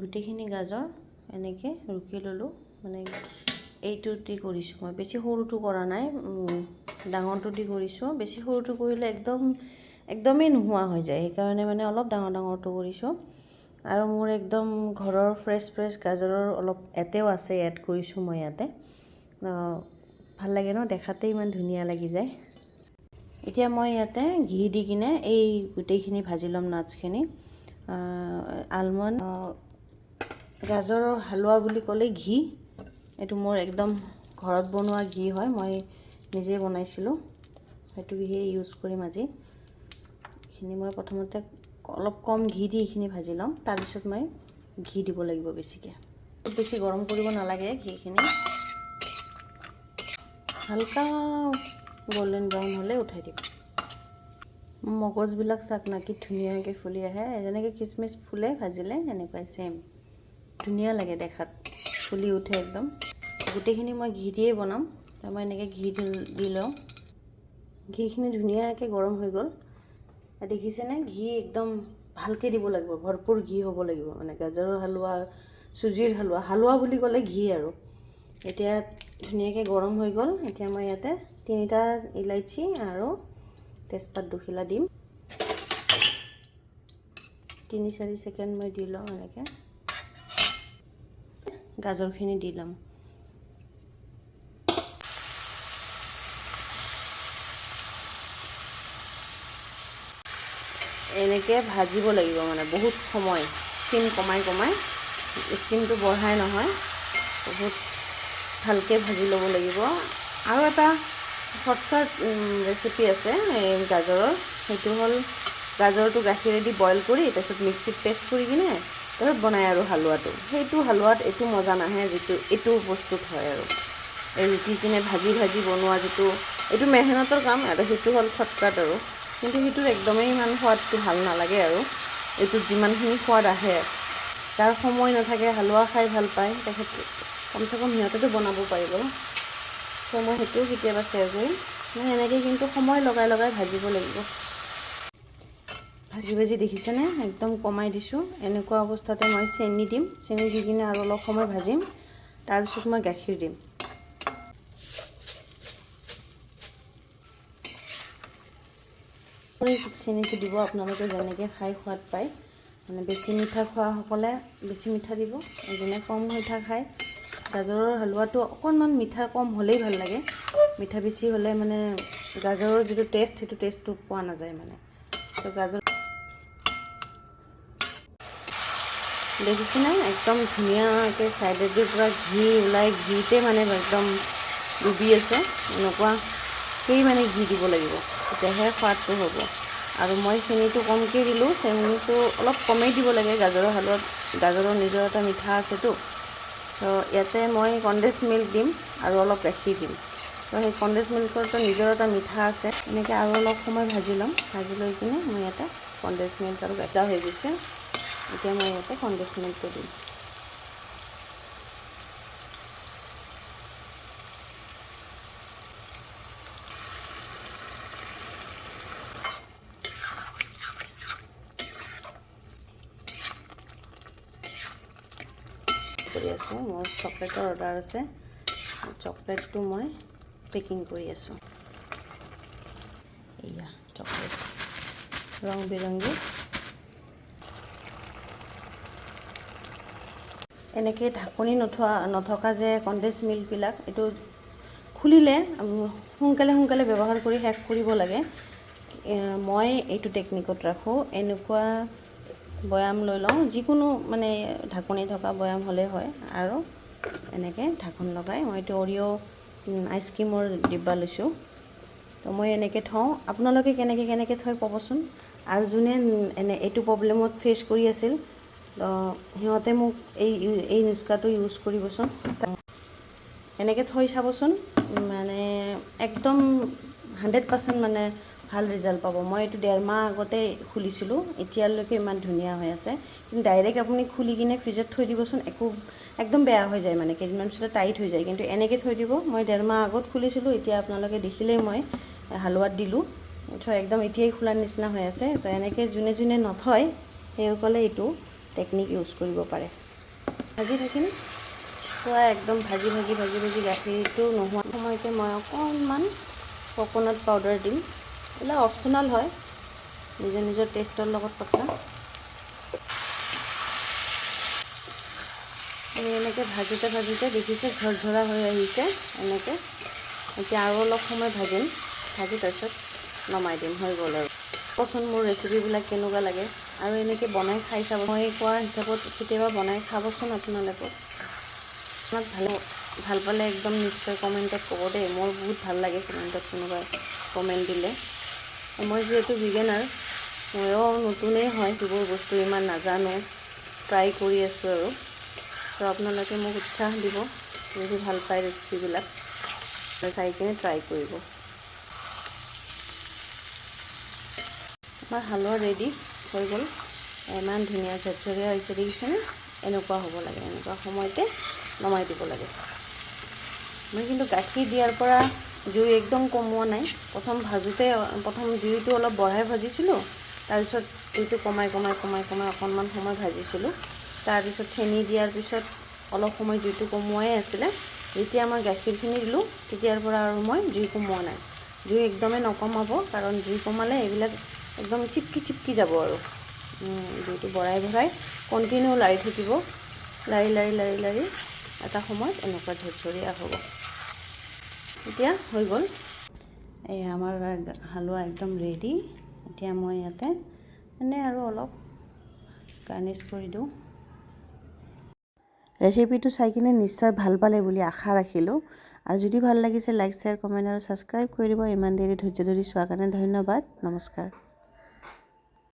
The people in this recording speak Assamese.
গোটেইখিনি গাজৰ এনেকৈ ৰুকি ল'লোঁ। মানে এইটো দি কৰিছোঁ মই, বেছি সৰুটো কৰা নাই, ডাঙৰটো দি কৰিছোঁ। বেছি সৰুটো কৰিলে একদমেই নোহোৱা হৈ যায়, সেইকাৰণে মানে অলপ ডাঙৰ ডাঙৰটো কৰিছোঁ। আৰু মোৰ একদম ঘৰৰ ফ্ৰেছ ফ্ৰেছ গাজৰৰ অলপ ইয়াতেও আছে, এড কৰিছোঁ মই ইয়াতে। ভাল লাগে ন দেখাতে, ইমান ধুনীয়া লাগি যায়। এতিয়া মই ইয়াতে ঘি দি কিনে এই গোটেইখিনি ভাজি ল'ম নাটছখিনি। আলমণ্ড, গাজৰৰ হালোৱা বুলি ক'লে ঘি, এইটো মোৰ একদম ঘৰত বনোৱা ঘি হয়, মই নিজেই বনাইছিলোঁ, সেইটো ঘিয়ে ইউজ কৰিম আজি। এইখিনি মই প্ৰথমতে অলপ কম ঘি দি এইখিনি ভাজি ল'ম, তাৰপিছত মই ঘি দিব লাগিব বেছিকৈ। বেছি গৰম কৰিব নালাগে ঘিখিনি, হালকা গল্ডেন ব্ৰাউন হ'লে উঠাই দিম। মগজবিলাক চাওক না কি ধুনীয়াকৈ ফুলি আহে, যেনেকৈ খিচমিচ ফুলে ভাজিলে সেনেকুৱাই ছেইম, ধুনীয়া লাগে দেখাত, ফুলি উঠে একদম। গোটেইখিনি মই ঘি দিয়ে বনাম, মই এনেকৈ ঘি দি লওঁ। ঘিখিনি ধুনীয়াকৈ গৰম হৈ গ'ল, দেখিছেনে? ঘি একদম ভালকৈ দিব লাগিব, ভৰপূৰ ঘি হ'ব লাগিব, মানে গাজৰৰ হালোৱা, চুজিৰ হালোৱা, হালোৱা বুলি ক'লে ঘি আৰু। এতিয়া ধুনীয়াকৈ গৰম হৈ গ'ল। এতিয়া মই ইয়াতে 3টা ইলাচি আৰু তেজপাত দুখিলা দিম। 3-4 ছেকেণ্ড মই দি লওঁ এনেকৈ। গাজৰখিনি দি ল'ম। এনেকৈ ভাজিব লাগিব মানে বহুত সময়, ষ্টিম কমাই কমাই, ষ্টিমটো বঢ়াই নহয়, বহুত ভালকৈ ভাজি ল'ব লাগিব। আৰু এটা শ্বৰ্টকাট ৰেচিপি আছে এই গাজৰৰ, সেইটো হ'ল গাজৰটো গাখীৰেদি বইল কৰি তাৰপিছত মিক্সিত পেষ্ট কৰি কিনে তাৰপিছত বনায় আৰু হালোৱাটো। সেইটো হালোৱাত এইটো মজা নাহে যিটো এইটো বস্তুত হয় আৰু। এই ৰুকি কিনে ভাজি ভাজি বনোৱা যিটো, এইটো মেহনতৰ কাম, আৰু সেইটো হ'ল শ্বৰ্টকাট আৰু। কিন্তু সেইটোৰ একদমেই ইমান সোৱাদটো ভাল নালাগে আৰু। এইটোত যিমানখিনি সোৱাদ আহে, যাৰ সময় নাথাকে হালোৱা খাই ভাল পায়, তেখেত কমচে কম সিহঁতেতো বনাব পাৰিব। ত' মই সেইটোও কেতিয়াবা শ্বেয়াৰ কৰিম। মই এনেকৈ কিন্তু সময় লগাই লগাই ভাজিব লাগিব। ভাজি ভাজি দেখিছেনে একদম কমাই দিছোঁ। এনেকুৱা অৱস্থাতে মই চেনি দিম, চেনি দি কিনে আৰু অলপ সময় ভাজিম, তাৰপিছত মই গাখীৰ দিম। চেনিটো দিব আপোনালোকে যেনেকৈ খাই সোৱাদ পায়, মানে বেছি মিঠা খোৱাসকলে বেছি মিঠা দিব, যোনে কম মিঠা খায়। গাজৰৰ হালোৱাটো অকণমান মিঠা কম হ'লেই ভাল লাগে, মিঠা বেছি হ'লে মানে গাজৰৰ যিটো টেষ্ট, সেইটো টেষ্টটো পোৱা নাযায় মানে। তো গাজৰ দেখিছেনে একদম ধুনীয়াকৈ ছাইডেদি পূৰা ঘি ওলাই, ঘিতে মানে একদম ডুবি আছে। এনেকুৱাকেই মানে ঘি দিব লাগিব, তেতিয়াহে সোৱাদটো হ'ব। আৰু মই চেনিটো কমকৈ দিলোঁ, চেনিটো অলপ কমেই দিব লাগে গাজৰৰ হালোৱাত, গাজৰৰ নিজৰ এটা মিঠা আছেতো। তো ইয়াতে মই কণ্ডেন্স মিল্ক দিম আৰু অলপ গাখীৰ দিম। তো সেই কণ্ডেন্স মিল্কৰতো নিজৰ এটা মিঠা আছে। এনেকৈ আৰু অলপ সময় ভাজি ল'ম, ভাজি লৈ কিনে মই ইয়াতে কণ্ডেন্স মিল্ক আৰু গাখীৰ হৈ গৈছে। এতিয়া মই ইয়াতে কণ্ডেন্স মিল্কটো দিম। কৰি আছোঁ, মোৰ চকলেটৰ অৰ্ডাৰ আছে, চকলেটটো মই পেকিং কৰি আছোঁ। এয়া চকলেট ৰং বিৰংগী। এনেকৈ ঢাকনি নথকা যে কণ্ডেন্স মিল্কবিলাক, এইটো খুলিলে সোনকালে সোনকালে ব্যৱহাৰ কৰি শেষ কৰিব লাগে। মই এইটো টেকনিকত ৰাখোঁ, এনেকুৱা বৈয়াম লৈ লওঁ, যিকোনো মানে ঢাকনি থকা বৈয়াম হ'লেই হয়, আৰু এনেকৈ ঢাকন লগাই মই এইটো অৰিঅ' আইচক্ৰীমৰ ডিব্বা লৈছোঁ। তো মই এনেকৈ থওঁ, আপোনালোকে কেনেকৈ কেনেকৈ থয় ক'বচোন। আৰু যোনে এনে এইটো প্ৰব্লেমত ফেচ কৰি আছিল, তো সিহঁতে মোক এই নুস্কাটো ইউজ কৰিবচোন, এনেকৈ থৈ চাবচোন, মানে একদম 100% মানে ভাল ৰিজাল্ট পাব। মই এইটো 1.5 মাহ আগতে খুলিছিলোঁ, এতিয়ালৈকে ইমান ধুনীয়া হৈ আছে। কিন্তু ডাইৰেক্ট আপুনি খুলি কিনে ফ্ৰিজত থৈ দিবচোন, একো একদম বেয়া হৈ যায়, মানে কেইদিনমান পিছতে টাইট হৈ যায়। কিন্তু এনেকৈ থৈ দিব, মই 1.5 মাহ আগত খুলিছিলোঁ, এতিয়া আপোনালোকে দেখিলেই মই হালোৱাত দিলোঁ, থৈ একদম এতিয়াই খোলাৰ নিচিনা হৈ আছে। চ' এনেকৈ যোনে যোনে নথয় সেইসকলে এইটো টেকনিক ইউজ কৰিব পাৰে। ভাজি থাকিম পূৰা একদম ভাজি ভাজি ভাজি ভাজি গাখীৰটো নোহোৱা সময়তে মই অকণমান কক'নাট পাউডাৰ দিম। এইবিলাক অপশ্যনেল হয়, নিজৰ নিজৰ টেষ্টৰ লগত কথা। এনেকৈ ভাজোঁতে ভাজোঁতে দেখিছে ঝৰঝৰা হৈ আহিছে এনেকৈ। এতিয়া আৰু অলপ সময় ভাজিম, ভাজি তাৰপিছত নমাই দিম, হৈ গ'ল আৰু। কচোন মোৰ ৰেচিপিবিলাক কেনেকুৱা লাগে আৰু এনেকৈ বনাই খাই চাব। মই কোৱাৰ হিচাপত কেতিয়াবা বনাই খাবচোন আপোনালোকে। আপোনাক ভাল ভাল পালে একদম নিশ্চয় কমেণ্টত ক'ব দেই। মোৰ বহুত ভাল লাগে কমেণ্টত কোনোবাই কমেণ্ট দিলে। মই যিহেতু বিগিনাৰ, ময়ো নতুনেই হয়, সেইবোৰ বস্তু ইমান নাজানো, ট্ৰাই কৰি আছোঁ আৰু। ত' আপোনালোকে মোক উৎসাহ দিব যদি ভাল পায় ৰেচিপিবিলাক, চাই কিনে ট্ৰাই কৰিব। আমাৰ হালোৱা ৰেডি হৈ গ'ল। ইমান ধুনীয়া ঝৰঝৰীয়া হৈছে, দেখিছেনে? এনেকুৱা হ'ব লাগে, এনেকুৱা সময়তে নমাই দিব লাগে। মই কিন্তু গাখীৰ দিয়াৰ পৰা জুই একদম কমোৱা নাই। প্ৰথম ভাজোঁতে প্ৰথম জুইটো অলপ বঢ়াই ভাজিছিলোঁ, তাৰপিছত জুইটো কমাই কমাই কমাই কমাই অকণমান সময় ভাজিছিলোঁ। তাৰপিছত চেনি দিয়াৰ পিছত অলপ সময় জুইটো কমোৱাই আছিলে। যেতিয়া মই গাখীৰখিনি দিলোঁ তেতিয়াৰ পৰা আৰু মই জুই কমোৱা নাই। জুই একদমেই নকমাব, কাৰণ জুই কমালে এইবিলাক একদম চিপকি চিপকি যাব আৰু। জুইটো বঢ়াই বঢ়াই কণ্টিনিউ লাৰি থাকিব, লাৰি লাৰি লাৰি লাৰি এটা সময়ত এনেকুৱা ঝৰঝৰীয়া হ'ব। এতিয়া হৈ গ'ল। এই আমাৰ হালোৱা একদম ৰেডি। এতিয়া মই ইয়াতে এনে আৰু অলপ গাৰ্নিছ কৰি দিওঁ। ৰেচিপিটো চাই কিনে নিশ্চয় ভাল পালে বুলি আশা ৰাখিলোঁ। আৰু যদি ভাল লাগিছে, লাইক, শ্বেয়াৰ, কমেণ্ট আৰু ছাবস্ক্ৰাইব কৰি দিব। ইমান দেৰি ধৈৰ্য ধৰি চোৱাৰ কাৰণে ধন্যবাদ। নমস্কাৰ।